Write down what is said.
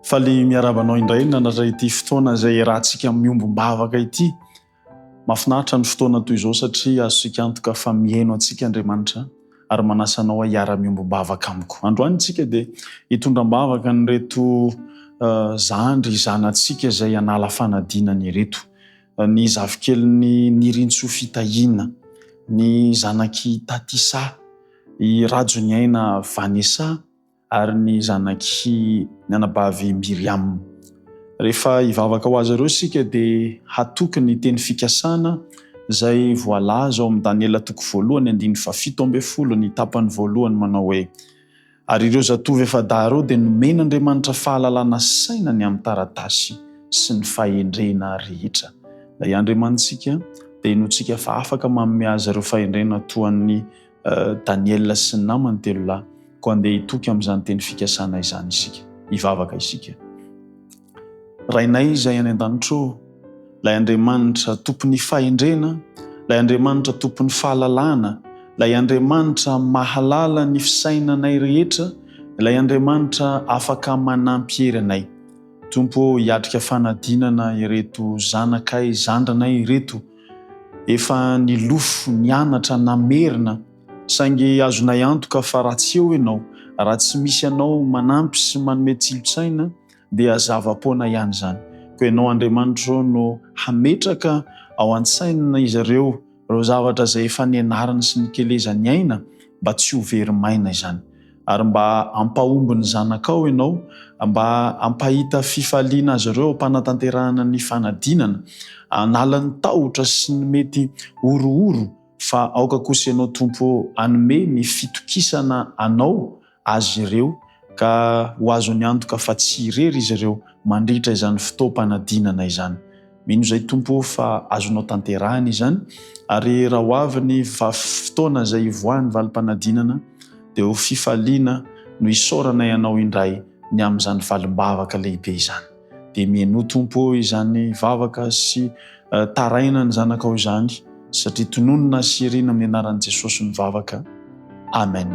Faly miarahaba anao indray nanatra ity fotoana izay iarahantsika miombom-bavaka ity. Mahafinaritra ny fotoana toy izao satria azontsika antoka fa mihaino antsika Andriamanitra ary manasa anao hiara-miombom-bavaka amiko. Androany isika dia hitondra am-bavaka an'ireto zandry zanatsika izay hanala fanadinana ireto. Ny zafikelin'i Nirintsoa Fitahiana, ny zanak'i Tatisa, i Rajoniaina Vanessa, ary ny zanak'i ny anabavy Miriam. Rehefa hivavaka ho azy ireo isika dia hatoky ny teny fikasana izay voalaza ao amin'ny Daniela toko voalohany andininy fahafito ambin'ny folo ny tapany voalohany manao hoe, Ary ireo zatovo efa-dahy ireo dia nomen'Andriamanitra fahalalana saina ny amin'ny taratasy sy ny fahendrena rehetra. Ilay Andriamanitsika dia inoantsika fa afaka manome azy ireo fahendrena toa an'i Daniela sy ny namany telo lahy. Koa andeha hitoky amin'izany teny fikasana izany isika. Hivavaka isika. Rainay izay any an-danitra ô, ilay Andriamanitra tompon'ny fahendrena, ilay Andriamanitra tompon'ny fahalalana, ilay Andriamanitra mahalala ny fisainanay rehetra, ilay Andriamanitra afaka manampy hery anay. Tompo ô, hiatrika fanadinana ireto zanakay, zandrinay ireto. Efa nilofo, nianatra, namerina. Saingy azonay antoka fa raha tsy eo ianao, raha tsy misy anao manampy sy manome tsilo-tsaina dia zava-poana ihany izany. Koa ianao Andriamanitro no hametraka ao an-tsain'izy ireo ireo zavatra izay efa nianarany sy nikelezany aina mba tsy ho very maina izany. Ary mba hampahomby ny zanakao ianao, mba hampahita fifaliana azy ireo am-panatanterahana ny fanadinana, hanala ny tahotra sy ny mety horohoro Fa aoka kosa Ianao Tompo ô hanome ny fitokisana Anao azy ireo ka ho azony antoka fa tsy irery izy ireo mandritra izany fotoam-panadinana izany. Mino izay Tompo ô fa azonao tanterahina izany ary raha ho avy ny fotoana izay hivoahan'ny valim-panadinana dia ho fifaliana no hisaoranay Anao indray ny amin'izany valim-bavaka lehibe izany. Dia mihainoa Tompo ô izany vavaka sy taraina ny zanakao izany satria tononina sy irina amin'ny anaran'i Jesosy ny vavaka. Amen.